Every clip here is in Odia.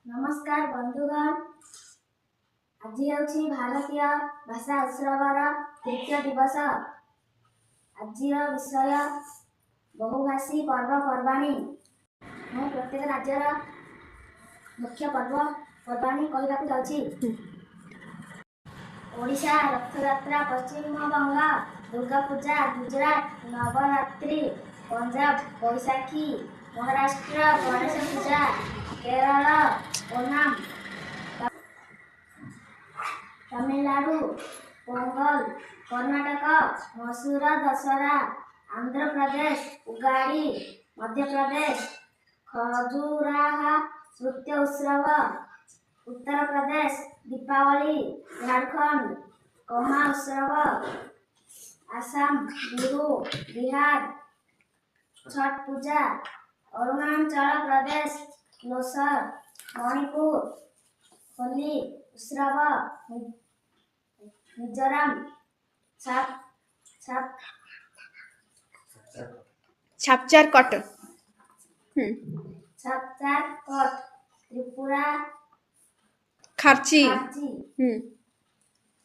ନମସ୍କାର ବନ୍ଧୁଗଣ। ଆଜି ହେଉଛି ଭାରତୀୟ ଭାଷା ଉତ୍ସବର ତୃତୀୟ ଦିବସ। ଆଜିର ବିଷୟ ବହୁଭାଷୀ ପର୍ବପର୍ବାଣୀ। ମୁଁ ପ୍ରତ୍ୟେକ ରାଜ୍ୟର ମୁଖ୍ୟ ପର୍ବପର୍ବାଣୀ କହିବାକୁ ଯାଉଛି। ଓଡ଼ିଶା ରଥଯାତ୍ରା, ପଶ୍ଚିମବଙ୍ଗ ଦୁର୍ଗା ପୂଜା, ଗୁଜରାଟ ନବରାତ୍ରି, ପଞ୍ଜାବ ବୈଶାଖୀ, ମହାରାଷ୍ଟ୍ର ଗଣେଶ ପୂଜା, କେରଳ ଓନାମ, ତାମିଲନାଡୁ ପୋଙ୍ଗଲ, କର୍ଣ୍ଣାଟକ ମୈସୁର ଦଶହରା, ଆନ୍ଧ୍ରପ୍ରଦେଶ ଉଗାଡ଼ି, ମଧ୍ୟପ୍ରଦେଶ ଖଜୁରାହା ନୃତ୍ୟ ଉତ୍ସବ, ଉତ୍ତରପ୍ରଦେଶ ଦୀପାବଳି, ଝାଡ଼ଖଣ୍ଡ କମା ଉତ୍ସବ, ଆସାମ ବିହୁ, ବିହାର ଛଟ୍ ପୂଜା, ଅରୁଣାଚଳ ପ୍ରଦେଶ ଲୋସର, ମଣିପୁର ହୋଲି ଉତ୍ସବ, ମିଜୋରାମ ଛାପ ଛାପ ଛାପଚାର କଟ। ଛାପଚାର କଟ, ତ୍ରିପୁରା ଖାର୍ଚି। ଖାର୍ଚି,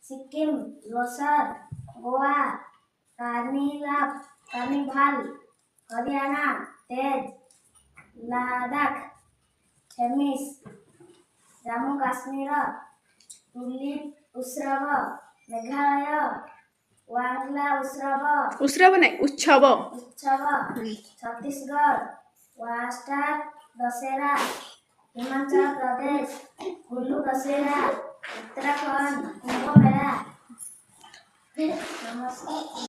ସିକିମ ଲୋସର, ଗୋଆ କାର୍ନିଭାଲ, ହରିୟାଣା ତେଜ, ଲଦାଖ ହେମିସ୍, ଜାମ୍ମୁ କାଶ୍ମୀର ଟୁଲିପ ଉତ୍ସବ, ମେଘାଳୟ ୱାଙ୍ଗଲା ଉତ୍ସବ। ଉତ୍ସବ ନାଇଁ, ଉତ୍ସବ। ଉତ୍ସବ। ଛତିଶଗଡ଼ ୱାଷ୍ଟାର ଦଶହରା, ହିମାଚଳ ପ୍ରଦେଶ କୁଲୁ ଦଶହରା, ଉତ୍ତରାଖଣ୍ଡ କୁମ୍ଭ ମେଳା। ନମସ୍କାର।